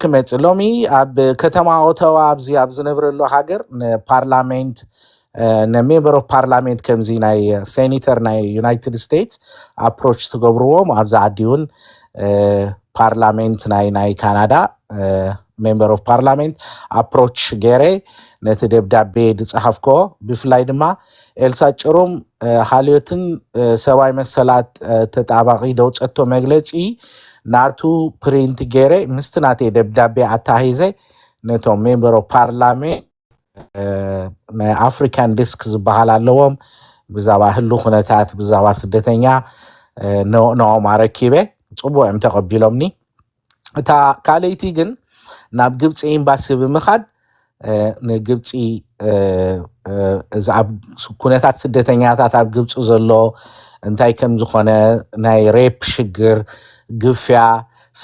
ክመፅእ ሎሚ ኣብ ከተማ ኦተዋ ኣብዚ ኣብ ዝነብረሉ ሃገር ንፓርላሜንት ንሜምበር ኦፍ ፓርላሜንት ከምዚ ናይ ሴኔተር ናይ ዩናይትድ ስቴትስ ኣፕሮች ትገብርዎም ኣብዚ ዓዲ እውን ፓርላሜንት ናይ ናይ ካናዳ ሜምበር ኦፍ ፓርላሜንት ኣፕሮች ገይረ ነቲ ደብዳቤ ዝፀሓፍኮ ብፍላይ ድማ ኤልሳ ጭሩም ሃልዮትን ሰብኣዊ መሰላት ተጣባቂ ደውፀቶ መግለፂ ናቱ ፕሪንት ገይረ ምስቲ ናተይ ደብዳቤ ኣተሃሂዘ ነቶም ሜምበር ኦፍ ፓርላሜንት ናይ ኣፍሪካን ዲስክ ዝበሃል ኣለዎም ብዛባ ህሉ ኩነታት ብዛባ ስደተኛ ንኦም ኣረኪበ። ፅቡቅ እዮም ተቀቢሎምኒ። እታ ካልእቲ ግን ናብ ግብፂ ኤምባሲ ብምኻድ ንግብፂ ኩነታት ስደተኛታት ኣብ ግብፂ ዘሎ እንታይ ከም ዝኾነ ናይ ሬፕ ሽግር፣ ግፍያ፣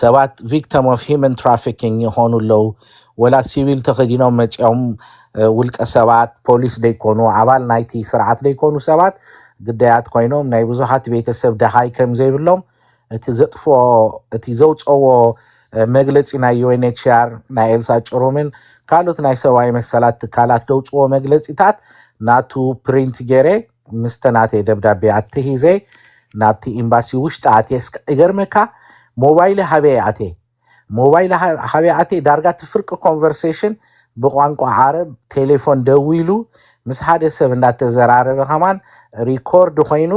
ሰባት ቪክተም ኦፍ ሂመን ትራፊኪንግ ይኾኑ ኣለዉ። ወላ ሲቪል ተኸዲኖም መፂኦም ውልቀ ሰባት ፖሊስ ደይኮኑ ኣባል ናይቲ ስርዓት ደይኮኑ ሰባት ግዳያት ኮይኖም ናይ ብዙሓት ቤተሰብ ደሃይ ከም ዘይብሎም እቲ ዘጥፍኦ እቲ ዘውፀዎ መግለፂ ናይ ዩኤንኤችሲኣር ናይ ኤልሳ ጭሩምን ካልኦት ናይ ሰብኣዊ መሰላት ትካላት ዘውፅዎ መግለፂታት ናቱ ፕሪንት ገይረ ምስተ ናተይ ደብዳቤ ኣትሂዘ ናብቲ ኤምባሲ ውሽጢ ኣትየ። ይገርመካ ሞባይል ሃበየ ኣትየ ሞባይል ሃበየ ኣትየ ዳርጋ እቲ ፍርቂ ኮንቨርሴሽን ብቋንቋ ዓረብ ቴሌፎን ደዊሉ ምስ ሓደ ሰብ እንዳተዘራረበ ከማን ሪኮርድ ኮይኑ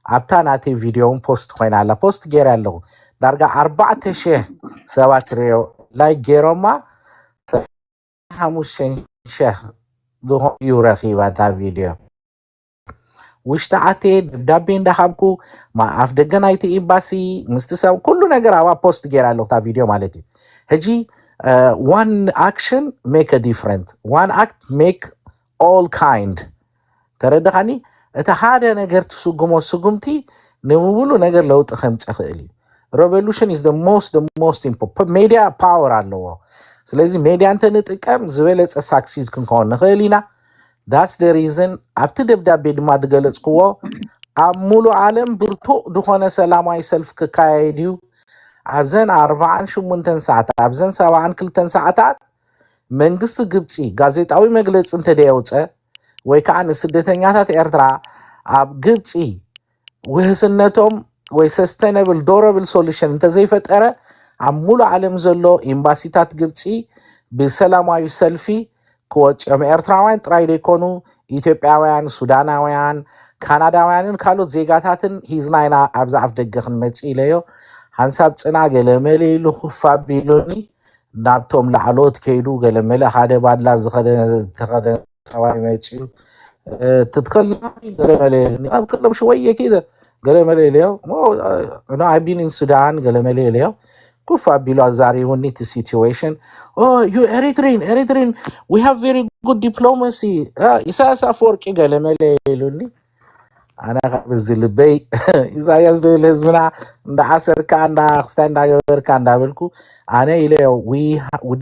ኣብታ ናተይ ቪድዮ ውን ፖስት ኮይና ኣላ። ፖስት ገይረ ኣለኹ። ዳርጋ ኣርባዕተ ሽሕ ሰባት ሪዮ ላይክ ገይሮማ ሓሙሽተ ሽሕ ዝኾኑ እዩ ረኺባ እታ ቪድዮ። ውሽጢ ኣትየ ደብዳቤ እንዳሃብኩ ኣፍ ደገ ናይቲ ኤምባሲ ምስቲ ሰብ ኩሉ ነገር ኣብኣ ፖስት ገይረ ኣለኹ እታ ቪድዮ ማለት እዩ። ሕጂ one action make a difference, one act make all kind። ተረድኻኒ? እቲ ሓደ ነገር ትስጉሞ ስጉምቲ ንምብሉ ነገር ለውጢ ከምፅእ ይኽእል እዩ። Revolution is the most the most important. ሜድያ ፓወር ኣለዎ። ስለዚ ሜድያ እንተንጥቀም ዝበለፀ ሳክሲድ ክንከውን ንኽእል ኢና። That's the reason ኣብቲ ደብዳቤ ድማ ዝገለፅክዎ ኣብ ሙሉእ ዓለም ብርቱዕ ዝኾነ ሰላማዊ ሰልፍ ክካየድ እዩ። ኣብዘን ኣርባዓን ሽሙንተን ሰዓታት ኣብዘን ሰብዓን ክልተን ሰዓታት መንግስቲ ግብፂ ጋዜጣዊ መግለፂ እንተደየውፀ ወይ ከዓ ንስደተኛታት ኤርትራ ኣብ ግብፂ ውህስነቶም ወይ sustainable durable solution እንተዘይፈጠረ ኣብ ሙሉእ ዓለም ዘሎ ኤምባሲታት ግብፂ ብሰላማዊ ሰልፊ ክወፅኦም ኤርትራውያን ጥራይ ዘይኮኑ ኢትዮጵያውያን፣ ሱዳናውያን፣ ካናዳውያንን ካልኦት ዜጋታትን ሂዝና ኢና ኣብዚ ኣፍ ደገ ክንመፅእ ኢለዮ። ሓንሳብ ፅና ገለመለ ኢሉ ኩፍ ኣቢሉኒ ናብቶም ላዕሎት ከይዱ ገለመለ ሓደ ባድላ ዝኸደነ ዝተኸደነ ሰብኣይ መፅዩ ትትከልና ገለመለ ኢሉኒ ኣብ ከለም ሽወየ ኪደ ገለመለ ኢለዮ። I've been in Sudan ገለመለ ኢለዮ። ኩፍ ኣቢሉ ኣዛሪቡኒ እቲ situation። Oh, you Eritrean, Eritrean, we have very good diplomacy. ኢሳያስ ኣፈወርቂ ገለመለ ኢሉኒ። ኣነ ካብ እዚ ልበይ ኢሳያስ ዝብል ህዝብና እንዳዓሰርካ እንዳ ክስታይ እንዳገበርካ እንዳበልኩ ኣነ ኢለዮ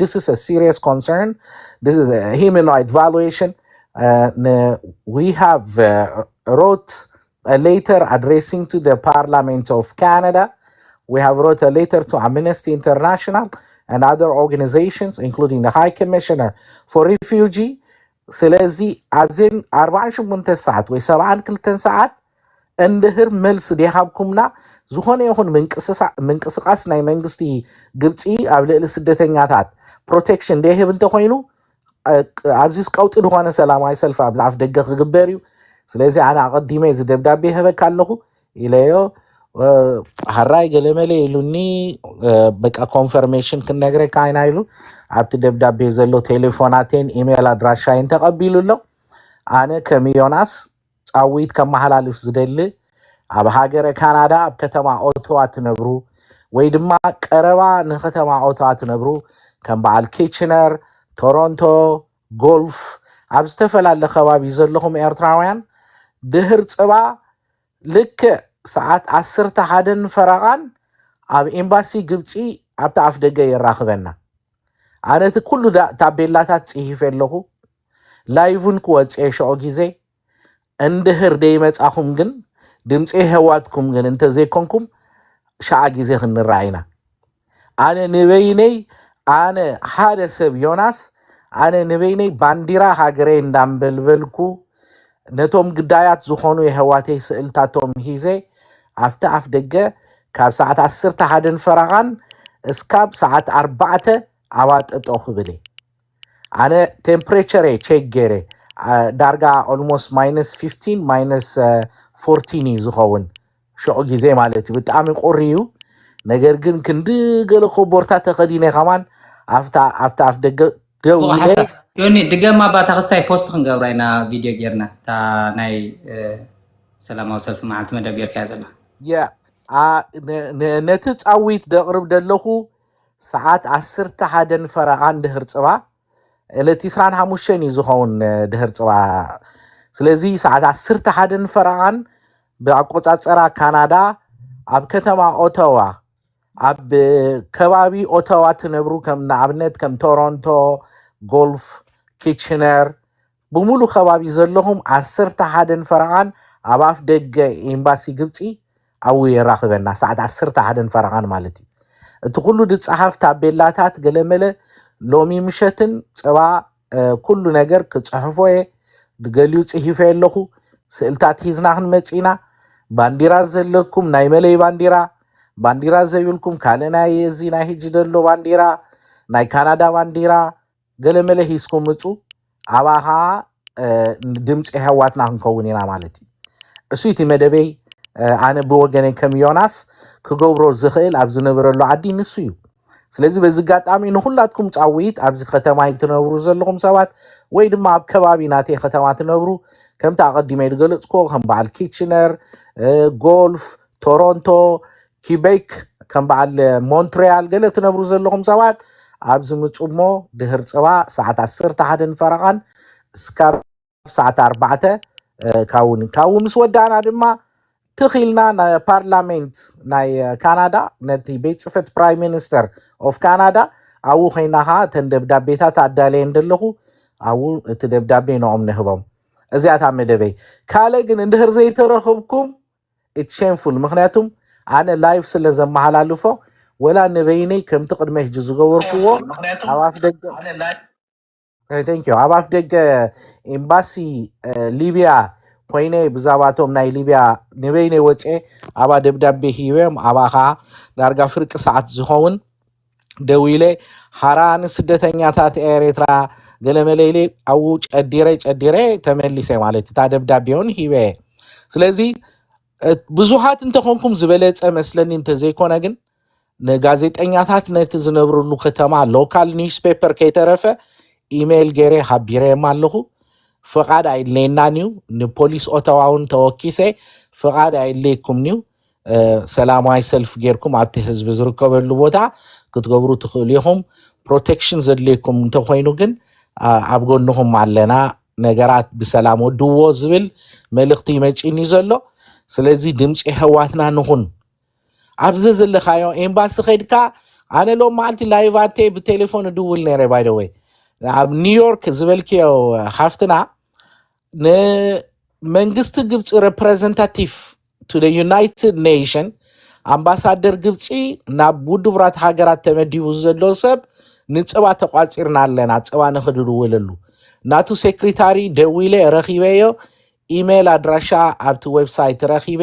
this is a serious concern, this is a human right violation. We have wrote a letter addressing to the Parliament of Canada. We have wrote a letter to Amnesty International and other organizations, including the High Commissioner for Refugee. ስለዚ ኣብዘን ኣርባዓን ሽሙንተ ሰዓት ወይ ሰብዓን ክልተን ሰዓት እንድህር መልሲ ደይሃብኩምና ዝኾነ ይኹን ምንቅስቃስ ናይ መንግስቲ ግብፂ ኣብ ልዕሊ ስደተኛታት ፕሮቴክሽን ደይህብ እንተኮይኑ ኣብዚ ቀውጢ ዝኾነ ሰላማዊ ሰልፊ ኣብዚ ኣፍ ደገ ክግበር እዩ። ስለዚ ኣነ ኣቐዲመ እዚ ደብዳቤ ይህበካ ኣለኹ ኢለዮ። ሃራይ ገለመለ ኢሉኒ። በቃ ኮንፈርሜሽን ክንነግረካ ኢና ኢሉ ኣብቲ ደብዳቤ ዘሎ ቴሌፎናቴን ኢሜይል ኣድራሻይን ተቐቢሉ ኣሎ። ኣነ ከም ዮናስ ፃዊት ከመሓላልፍ ዝደሊ ኣብ ሃገረ ካናዳ ኣብ ከተማ ኦቶዋ ትነብሩ ወይ ድማ ቀረባ ንከተማ ኦቶዋ ትነብሩ ከም በዓል ኪችነር፣ ቶሮንቶ፣ ጎልፍ ኣብ ዝተፈላለ ከባቢ ዘለኹም ኤርትራውያን ድህር ፅባ ልክዕ ሰዓት ዓሰርተ ሓደን ፈረቓን ኣብ ኤምባሲ ግብፂ ኣብቲ ኣፍ ደገ የራኽበና። ኣነ እቲ ኩሉ ታቤላታት ፅሂፈ ኣለኹ። ላይቭን ክወፅኤ ሽዑ ግዜ እንድህር ደይመፃኹም ግን ድምፂ የህዋትኩም ግን እንተዘይኮንኩም ሸዓ ግዜ ክንረኣ ኢና። ኣነ ንበይነይ ኣነ ሓደ ሰብ ዮናስ ኣነ ንበይነይ ባንዲራ ሃገረይ እንዳንበልበልኩ ነቶም ግዳያት ዝኾኑ የህዋተይ ስእልታቶም ሂዘ ኣብቲ ኣፍ ደገ ካብ ሰዓት ዓሰርተ ሓደን ፈረቓን እስካብ ሰዓት ኣርባዕተ ኣባጠጦ ክብል እየ። ኣነ ቴምፕሬቸር ቼክ ገይረ ዳርጋ ኦልሞስት ማይነስ ፊፍቲን ማይነስ ፎርቲን እዩ ዝኸውን ሽዑ ግዜ ማለት እዩ። ብጣዕሚ ቁሪ እዩ። ነገር ግን ክንዲ ገለ ኮቦርታ ተኸዲነ ከማን ኣብታ ኣብታ ኣፍ ደገ ደው ኢለ ሓሳብ ዮኒ ድገማ ባታ ክስታይ ፖስት ክንገብራ ኢና ቪድዮ ጌርና እታ ናይ ሰላማዊ ሰልፊ መዓልቲ መደብ ጌርካያ ዘላ ነቲ ፃዊት ደቕርብ ደለኹ ሰዓት ዓሰርተ ሓደን ፈረቓን ድህር ፅባ ዕለት ዕስራን ሓሙሽተን እዩ ዝኸውን ድህር ፅባ። ስለዚ ሰዓት ዓሰርተ ሓደን ፈረቓን ብኣቆፃፀራ ካናዳ ኣብ ከተማ ኦተዋ ኣብ ከባቢ ኦተዋ ትነብሩ ከም ንኣብነት ከም ቶሮንቶ፣ ጎልፍ፣ ኪችነር ብሙሉ ከባቢ ዘለኹም ዓሰርተ ሓደን ፈረቓን ኣብ ኣፍ ደገ ኤምባሲ ግብፂ ኣብኡ የራኽበና ሰዓት ዓሰርተ ሓደን ፈረቓን ማለት እዩ። እቲ ኩሉ ድፀሓፍ ታቤላታት ገለመለ ሎሚ ምሸትን ፅባ ኩሉ ነገር ክፅሕፎ እየ። ገሊኡ ፅሒፈ ኣለኹ። ስእልታት ሒዝና ክንመፅእ ኢና። ባንዲራ ዘለኩም ናይ መለይ ባንዲራ፣ ባንዲራ ዘይብልኩም ካልእ ናይ እዚ ናይ ሕጂ ዘሎ ባንዲራ፣ ናይ ካናዳ ባንዲራ ገለመለ ሒዝኩም ምፁ። ኣብኣ ከዓ ድምፂ ኣሕዋትና ክንከውን ኢና ማለት እዩ። እሱ እቲ መደበይ ኣነ ብወገነይ ከም ዮናስ ክገብሮ ዝኽእል ኣብ ዝነበረሉ ዓዲ ንሱ እዩ። ስለዚ በዚ ኣጋጣሚ ንኹላትኩም ፃውዒት ኣብዚ ከተማ ትነብሩ ዘለኹም ሰባት ወይ ድማ ኣብ ከባቢ ናተይ ከተማ ትነብሩ ከምቲ ኣቐዲመ ዝገለፅኩዎ ከም በዓል ኪችነር፣ ጎልፍ፣ ቶሮንቶ፣ ኪቤክ ከም በዓል ሞንትሪያል ገለ ትነብሩ ዘለኹም ሰባት ኣብዚ ምፁ እሞ ድህር ፅባ ሰዓት ዓሰርተ ሓደን ፈረቓን እስካብ ሰዓት ኣርባዕተ ካውን ካብኡ ምስ ወዳእና ድማ ትኺልና ፓርላሜንት ናይ ካናዳ ነቲ ቤት ፅፈት ፕራይም ሚኒስተር ኦፍ ካናዳ ኣብኡ ኮይና ከዓ እተን ደብዳቤታት ኣዳለየ እንደለኹ ኣብኡ እቲ ደብዳቤ ንኦም ንህቦም። እዚኣታ መደበይ። ካልእ ግን እንድህር ዘይተረኽብኩም ኢት ሼምፉል ምክንያቱም ኣነ ላይቭ ስለ ዘመሓላልፎ ወላ ንበይነይ ከምቲ ቅድመ ሕጂ ዝገበርክዎ ኣብ ኣፍ ደገ ቴንኪዩ ኣብ ኣፍ ደገ ኤምባሲ ሊብያ ኮይነ ብዛባቶም ናይ ሊብያ ንበይነይ ወፅኤ ኣባ ደብዳቤ ሂበዮም ኣባ ከዓ ዳርጋ ፍርቂ ሰዓት ዝኸውን ደዊለ ሓራ ንስደተኛታት ኤርትራ ገለመለ ኢለ ኣብኡ ጨዲረ ጨዲረ ተመሊሰ ማለት እታ ደብዳቤ እውን ሂበ ስለዚ ብዙሓት እንተኾንኩም ዝበለፀ መስለኒ እንተዘይኮነ ግን ንጋዜጠኛታት ነቲ ዝነብርሉ ከተማ ሎካል ኒውስፔፐር ከይተረፈ ኢሜይል ገይረ ሃቢረዮም ኣለኹ። ፍቓድ ኣይድለየናን እዩ። ንፖሊስ ኦታዋ እውን ተወኪሰ ፍቓድ ኣይድለየኩም እዩ። ሰላማዊ ሰልፍ ጌርኩም ኣብቲ ህዝቢ ዝርከበሉ ቦታ ክትገብሩ ትኽእሉ ኢኹም። ፕሮቴክሽን ዘድልየኩም እንተኮይኑ ግን ኣብ ጎንኹም ኣለና። ነገራት ብሰላም ወድዎ ዝብል መልእኽቲ ይመፅኒ ዘሎ። ስለዚ ድምፂ ኣሕዋትና ንኹን ኣብዚ ዘለኻዮ ኤምባሲ ከድካ ኣነ ሎም መዓልቲ ላይቫቴ ብቴሌፎን እድውል ነይረ ባይደወይ ኣብ ኒውዮርክ ዝበልክዮ ሓፍትና ንመንግስቲ ግብፂ ሬፕሬዘንታቲቭ to the United Nation ኣምባሳደር ግብፂ ናብ ውድብራት ሃገራት ተመዲቡ ዘሎ ሰብ ንፅባ ተቋፂርና ኣለና ፅባ ንክድድውለሉ ናቱ ሴክሪታሪ ደዊለ ረኪበዮ ኢሜይል ኣድራሻ ኣብቲ ዌብሳይት ረኪበ